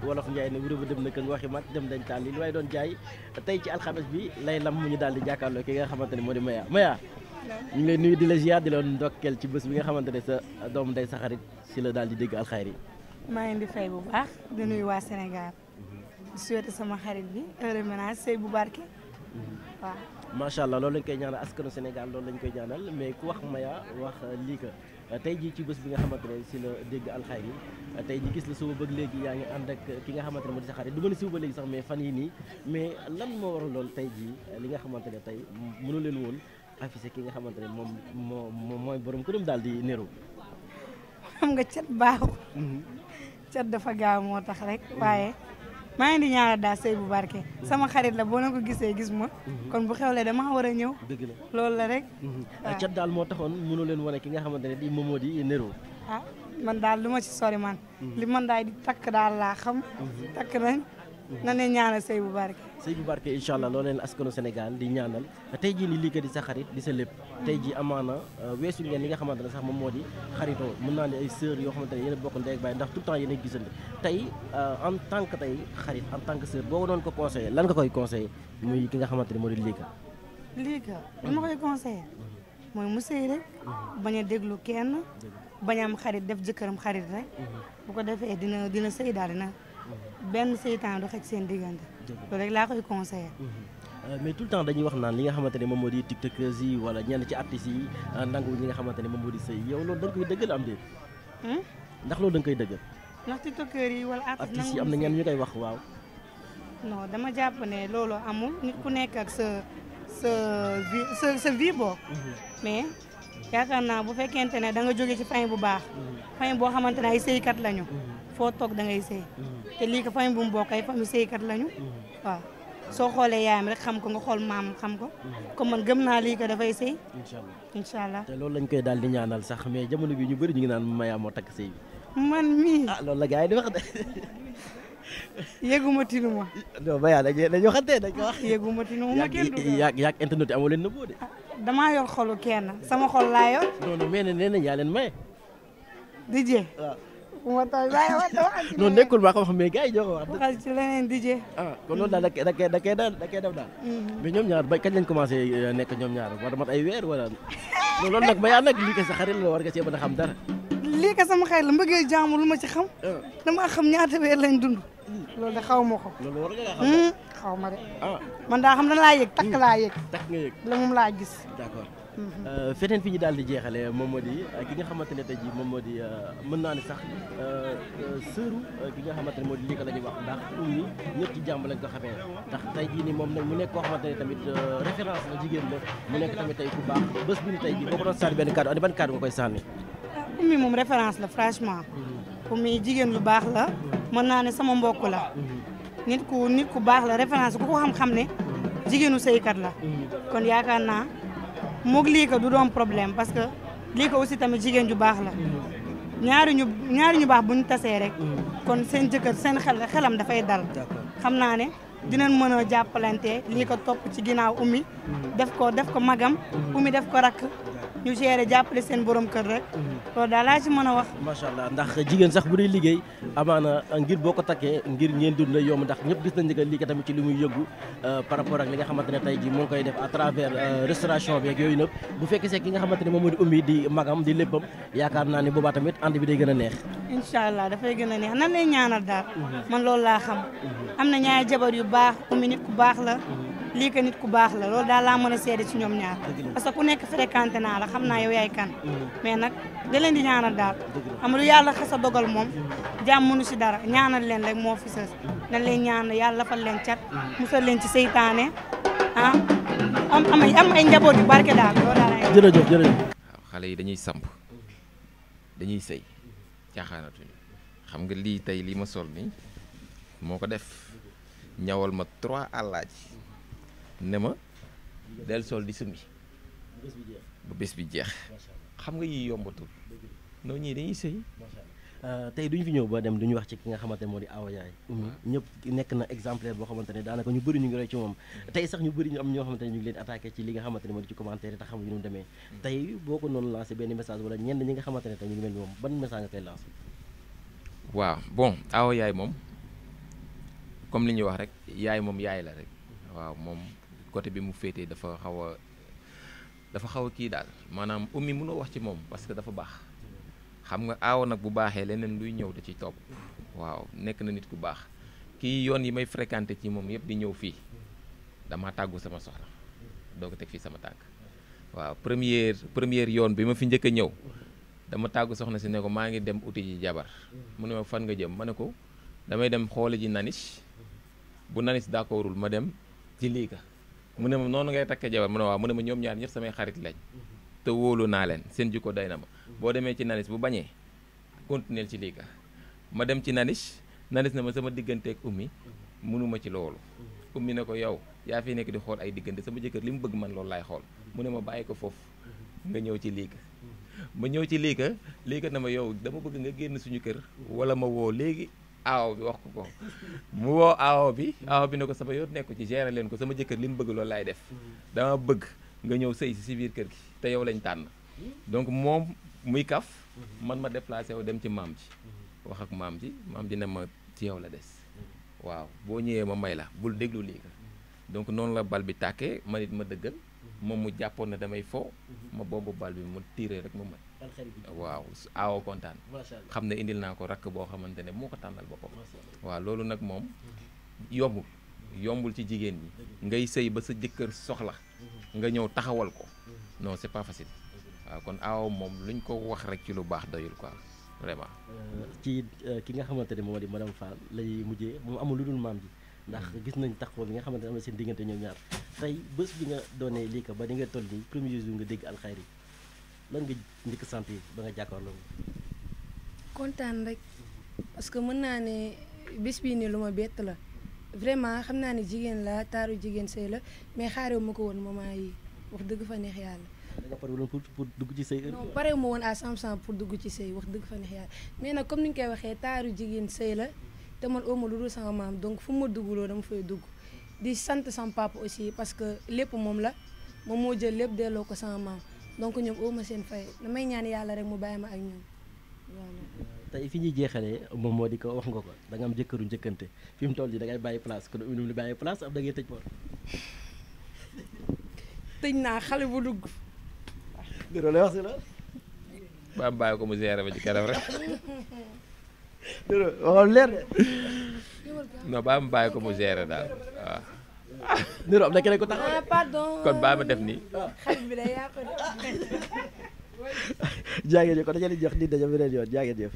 wolof Njaay ne wuré ba dem na këng waxi mat dem dañ taal li lu waaye doon jaay tey ci alxames bi lay lam mu ñu daal di jàkkaarloo ki nga xamante ne moo di Maya ñu ngi lay nuyu di la ziar di la ndokkeel ci bés bi nga xamante ne sa doom day sa xarit si la daal di dégg alxayri. maa ngi di fay bu baax di nuyu waa Sénégal di souhaité sama xarit bi heureux ménage sëy bu barke waaw. macha allah loolu lañ koy ñaanal askanu Sénégal loolu lañ koy ñaanal mais ku wax Maya wax lii ka tey jii ci bés bi nga xamante ne si la dégg alxayri tey jii gis la suba bëgg léegi yaa ngi ànd ak ki nga xamante ne moo di sa xarit du ma ne suba ba léegi sax mais fan yi nii mais lan moo waral loolu tey jii li nga xamante ne tey mënu leen woon affiché ki nga xamante ne moom mooy borom këram daal di niru. xam nga cat baaxu cat dafa gaaw moo tax rek waaye maa ngi di ñaanal daal sëy bu barke sama xarit la boo na ko gisee gis ma kon bu xewlee dama war a ñëw. dëgg la loolu la rek. cat daal moo taxoon mënu leen wane ki nga xamante ne di Momo di niru. ah man daal lu ma ci sori man. li man daal di takk daal laa xam. takk nañ na ne ñaanal sëy bu barke. sëy bu barke incha allah loolu leen askanu Sénégal di ñaanal tey jii ni lii ka di sa xarit di sa lépp tey jii amaana weesu ngeen li nga xamante ne sax moom moo di xaritoo mën naa ne ay sœur yoo xamante ne yéen a bokk ndey ak baay ndax tout le temps yéen a gisante tey en tant que tey xarit en tant que sœur boo ko doon ko conseillé lan nga koy conseillé muy ki nga xamante ne moo di lii ka li ma koy conseillé mooy mu sëy rek bañ a déglu kenn bañ am xarit def jëkkëram xarit rek bu ko defee dina sëy daal dina benn seytaan du xëj seen diggante loolu rek laa koy conseillé. mais tout le temps dañuy wax naan li nga xamante ne moom moo di tiktokers yi wala ñenn ci artistes yi nangu li nga xamante ne moom moo di sëy yow loolu da nga koy dëggal am déet ndax loolu da nga koy dëggal ndax tiktokers yi wala artistes yi am na ñenn ñu koy wax waaw. non dama jàpp ne loolu amul nit ku nekk ak sa vie boo mais yaakaar naa bu fekkente ne da nga jóge ci famille bu baax famille boo xamante ne ay sëykat lañu foo toog da ngay sëy te lii ko famille bu mu bokk ay famille sëykat lañu waaw soo xoolee yaayam rek xam ko nga xool maam xam ko comme man gëm naa lii ko dafay sëy incha allah te loolu lañ koy daal di ñaanal sax mais jamono bi ñu bëri ñu ngi naan Maya moo takk sëy bi man mii loolu la gars yi di wax de yëguma tinuma non Maya dañoo xamante dañ ko wax yëguma tinuma kenn du yaag internet yi amoo leen nëbboo de damaa yor xolu kenn sama xol laa yor non non mais nee nañ yaa leen maye DJ waaw ma tax non nekkul maa ko wax mais gars yi ñoo ko wax waxal ci leneen DJ kon loolu daal da koy def daal mais ñoom ñaar ba kañ lañ commencé nekk ñoom ñaar war a mat ay weer wala loolu nag Maya nag lii ko sa xarit la war nga cee mën a xam dara lii ko sama xarit la mbëggee jaamu lu ma ci xam dama xam ñaata weer lañ dund loolu de xaw ma ko loolu war nga xam xaw ma de man daa xam na laa yëg takk laa yëg takk nga yëg la moom laa gis d'accord feneen fi ñu daal di jeexale moom moo di ki nga xamante ne tey jii moom moo di mën naa ne sax sëru ki nga xamante ne moo di lii ko la ñuy wax ndax Oumy ñëpp ci jàmm lañ ko xamee ndax tey jii nii moom nag mu nekk koo xamante ne tamit référence la jigéen la mu nekk tamit tey ku baax bés bi ni tey jii boo ko doon sànni benn kàddu ani ban kàddu nga koy sànni Oumy moom référence la franchement Oumy jigéen lu baax la mën naa ne sama mbokk la nit ku baax la référence ku ko xam-xam ne jigéenu sëykat la kon yaakaar naa moog lii ko du doon problème parce que lii ko aussi tamit jigéen ju baax la ñaari ñu baax bu ñu tasee rek kon seen jëkkër seen xelam dafay dal xam naa ne dinañ mën a jàppalante lii ko topp ci ginnaaw Oumy def ko magam Oumy def ko rakk ñu géré jàppale seen borom kër rek loolu daal laa ci mën a wax macha allah ndax jigéen sax bu dee liggéey amaana ngir boo ko takkee ngir ngeen dund la yomb ndax ñëpp gis nañ que lii tamit ci li muy yëngu par rapport ak li nga xamante ne tey ji mu ngi koy def à travers restauration bi ak yooyu nëpp bu fekkee see ki nga xamante ne moom moo di Oumy di magam di léppam yaakaar naa ne boobaa tamit ànd bi day gën a neex incha allah dafay gën a neex nan lay ñaanal daal man loolu laa xam am na ñaari jabar yu baax Oumy nit ku baax la lii ko nit ku baax la loolu daal laa mën a seede ci ñoom ñaar parce que ku nekk fréquenté naa la xam naa yow yaay kan mais nag da leen di ñaanal daal am lu yàlla xasa dogal moom jàmm mënu si dara ñaanal leen rek moo fi sës nañ leen ñaanal yàlla fal leen cat musal leen ci seytaane am ay njaboot yu barke daal loolu daal jërëjëf waaw xale yi dañuy samp dañuy sëy caaxaanatuñu xam nga lii tey lii ma sol nii moo ko def ñawal ma 3 àllaaji ne ma del sol di summi ba bés bi jeex xam nga yi yombatul noo ñii dañuy sëy tey duñu fi ñëw ba dem duñu wax ci ki nga xamante ne moo di Awa Yaay ñëpp nekk na exemplaire boo xamante ne daanaka ñu bëri ñu ngi roy ci moom tey sax ñu bëri ñu am ñoo xamante ne ñu ngi leen attaqué ci li nga xamante ne moo di ci commentaire yi te xamuñu nu mu demee tey boo ko noonu lancé benn message wala ñenn ñi nga xamante ne tey ñu ngi mel ni moom ban message nga koy lancé waaw bon Awa Yaay moom comme li ñuy wax rek yaay moom yaay la rek waaw moom côté bi mu féetee dafa xaw a kii daal maanaam ummi mënoo wax ci moom parce que dafa baax xam nga aaw nag bu baaxee leneen luy ñëw da ciy topp waaw nekk na nit ku baax kii yoon yi may fréquenté ci moom yëpp di ñëw fii dama tàggu sama soxla doo ko teg fii sama tànk waaw première yoon bi ma fi njëkk a ñëw dama tàggu soxna si ne ko maa ngi dem uti ji jabar mu ne ma fan nga jëm ma ne ko damay dem xoole ji nanis bu nanis d'accordul ma dem ci liika mu ne ma noonu ngay takke jabar mu ne waaw mu ne ma ñoom ñaar ñëpp samay xarit lañ te wóolu naa leen seen jikko day na ma boo demee ci nanis bu bañee continuer ci liika ma dem ci nanis na ma sama digganteeg ummi mënuma ci loolu ummi ne ko yow yaa fi nekk di xool ay diggante sama jëkkër li mu bëgg man loolu laay xool mu ne ma bàyyi ko foofu nga ñëw ci liika ma ñëw ci liika na ma yow dama bëgg nga génn suñu kër wala ma woo léegi aaw bi wax ko mu woo aaw bi ne ko sama yoon nekk ci gérer leen ko sama jëkkër li mu bëgg loolu laay def dama bëgg nga ñëw sëy si biir kër gi te yow lañ tànn donc moom muy kaf man ma déplacé wu dem ci maam ji wax ak maam ji ne ma ci yow la des waaw boo ñëwee ma may la bul déglu lii donc noonu la bal bi tàkkee man it ma dëggal moom mu jàppoon ne damay fo ma bomb bal bi mu tiiree rek mu may waaw aawo kontaan xam ne indil naa ko rakk boo xamante ne moo ko tànnal boppam waaw loolu nag moom yombul ci jigéen ñi ngay sëy ba sa jëkkër soxla nga ñëw taxawal ko non c'est pas facile waaw kon aawo moom luñ ko wax rek ci lu baax doyul quoi vraiment ci ki nga xamante ne moom di madame Fall lay mujjee moom amul lu dul maam ji ndax gis nañ taxaw bi nga xamante ne am na seen diggante ñoom ñaar tey bés bi nga doonee lii ka ba di nga toll nii premier jour nga dégg alxayri lan nga njëkk sentir ba nga jàkkaarloo kontaan rek parce que mën naa ne bés bii nii lu ma bett la vraiment xam naa ne jigéen la taaru jigéen sëy la mais xaarewu ma ko woon moment yi wax dëgg fa neex yàlla da nga pare woon pour dugg ci sëy non parewu ma woon à 100% pour dugg ci sëy wax dëgg fa neex yàlla mais nag comme ni ñu koy waxee taaru jigéen sëy la te man ooma lu dul sama maam donc fu ma dugguloo dama fay dugg di sant sama papa aussi parce que lépp moom la moom moo jël lépp delloo ko sama maam donc ñoom ooma seen fay damay ñaan yàlla rek mu bàyyi ma ak ñoom voilà. tey fi ñuy jeexalee moom moo di ko wax nga ko da nga am jëkkëru njëkkante fi mu toll nii da ngay bàyyi place kon lu bàyyi place am da ngay tëj porte. tëj naa xale bu dugg. dëroo lay wax si la. ba bàyyi ko mu gérer ba ci kanam rek. dëroo waxoon leer de. non ba mu bàyyi ko mu gérer daal waaw. dëroo am na keneen ko taxaw. ah pardon kon baa ma def nii. xale bi day yàqu de. jaa ngeen jëf kon dañu leen di jox di daje beneen yoon jaa ngeen jëf.